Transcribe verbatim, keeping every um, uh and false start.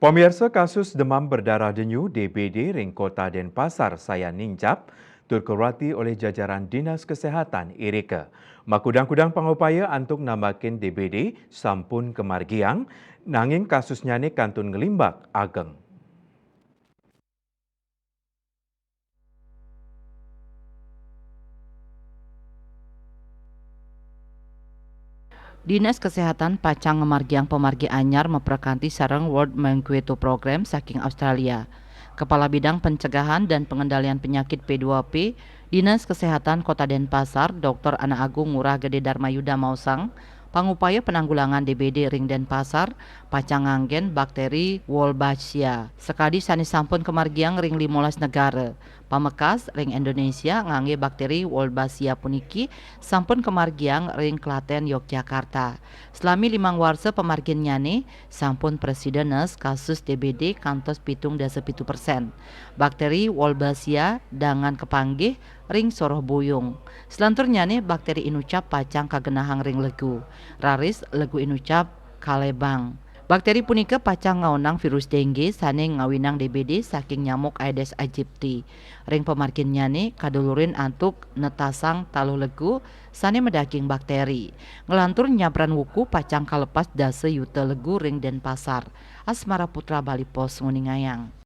Pamiarsa, kasus demam berdarah denyu, D B D, ring Kota Denpasar sayan nincap, tur karuati olih jajaran Dinas Kesehatan irika. Makudang-kudang pangupaya antuk nambakin D B D sampun kamargiang, nanging kasusnyane kantun nglimbak ageng. Dinas Kesehatan pacang ngamargiang pamargi anyar maprakanti sareng World Mankueto Program saking Australia. Kepala Bidang Pencegahan dan Pengendalian Penyakit P dua P, Dinas Kesehatan Kota Denpasar, Doktor Ana Agung Ngurah Gede Darmayuda maosang, pangupaya penanggulangan D B D ring Denpasar pacang nganggen bakteri Wolbachia. Sakadi sane sampun kamargiang ring limolas negara. Pamekas ring Indonesia ngangge bakteri Wolbachia puniki sampun kamargiang ring Klaten, Yogyakarta. Salami limang warsa pamarginnyane sampun prasida nes kasus D B D kantos pitung dasa pitu persen. Bakteri Wolbachia dangan kapanggih ring soroh buyung. Salanturnyane bakteri inucap pacang kagenahang ring legu. Raris legu inucap kalebang. Bakteri punika pacang ngaonang virus dengue sane ngawinang D B D saking nyamuk Aedes aegypti. Ring pamarginnyane kadulurin antuk netasang taluh legu sane madaging bakteri. Nglantur nyabran wuku pacang kalepas dasa yuta legu ring Denpasar. Asmara Putra, Bali Post, nguningayang.